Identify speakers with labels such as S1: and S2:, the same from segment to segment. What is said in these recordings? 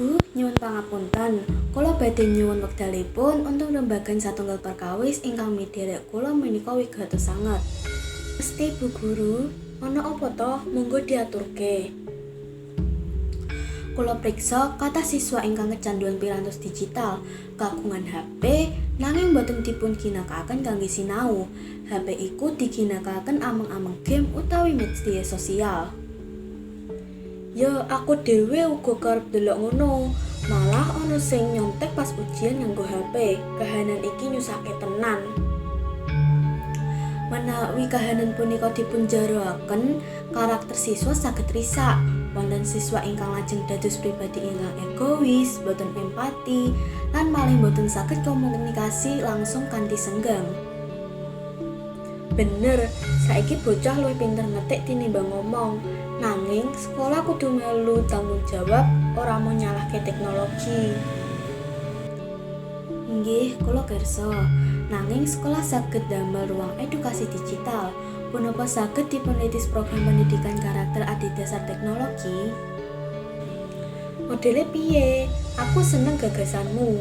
S1: Bu, nyuwun pangapunten. Kula badhe nyuwun wekdalipun untuk rembagan satunggal perkawis ingkang miderek kula menika wigatos sanget. Mesti, Bu Guru, ana apa to? Monggo diaturke. Kula priksa kathah siswa ingkang kecanduan pirantos digital, kagungan HP nanging boten dipun ginakaken kangge sinau. HP iku diginakaken ameng-ameng game utawi media sosial. Ya, aku dhewe uga kerep ndelok ngono. Malah ana sing nyontek pas ujian nganggo HP. Kahanan iki nyusahke tenan. Menawi kahanan punika dipunjarwaken, karakter siswa saged risak. Wonten siswa ingkang lajeng dados pribadi ingkang egois, boten empati, lan malih boten saged komunikasi langsung kanthi senggang. Bener, saiki bocah luwih pinter ngetik tinimbang ngomong. Nanging sekolah kudu melu tanggung jawab, ora mung nyalahke teknologi. Nggih, kula kersa. Nanging sekolah saged damel ruang edukasi digital. Punapa saged dipunritis program pendidikan karakter adhedhasar teknologi? Modele piye? Aku seneng gagasanmu.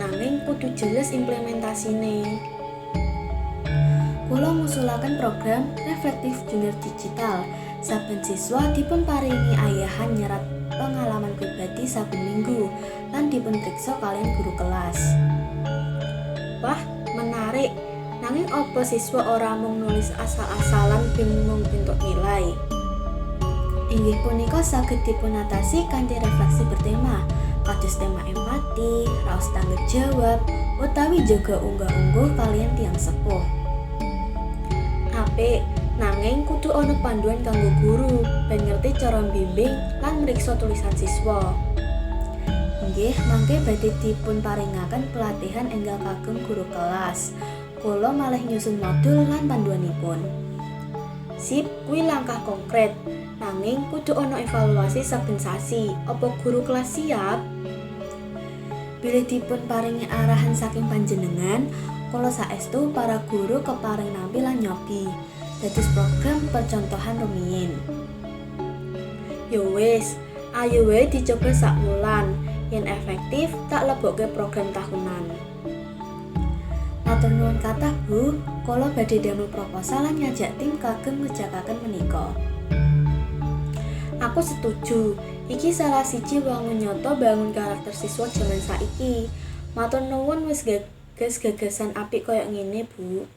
S1: Nanging kudu jelas implementasine. Kula ngusulaken program reflektif junior digital. Saben siswa dipun paringi ayahan nyerat pengalaman pribadi saben minggu lan dipun priksa kaliyan guru kelas. Wah, menarik. Nanging apa siswa ora mung nulis asal-asalan ben mung entuk nilai? Inggih punika saged dipunatasi kanthi refleksi bertema, kados tema empati, raos tanggung jawab, utawi jaga unggah-ungguh kaliyan tiyang sepuh. Apik, nanging kudu ana panduan kanggo guru ben ngerti cara mbimbing lan mriksa tulisan siswa. Nggih, mangke badhe dipunparingaken pelatihan enggal kagem guru kelas. Kula malih nyusun modul lan panduanipun. Sip, kuwi langkah konkret. Nanging kudu ana evaluasi saben sasi. Apa guru kelas siap? Bilih dipun paringi arahan saking panjenengan, kula saestu para guru kepareng nampi lan nyobi. Dados program percontohan rumiyin. Yo wis, ayo wae dicoba sak wulan. Yen efektif, tak lebokke program tahunan. Matur nuwun kathah, Bu. Kula badhe damel proposal lan ngajak tim kagem ngerjakaken menika. Aku setuju. Iki salah siji wangun nyata bangun karakter siswa jaman saiki. Matur nuwun wis gagas gagasan apik koyo ngene, Bu.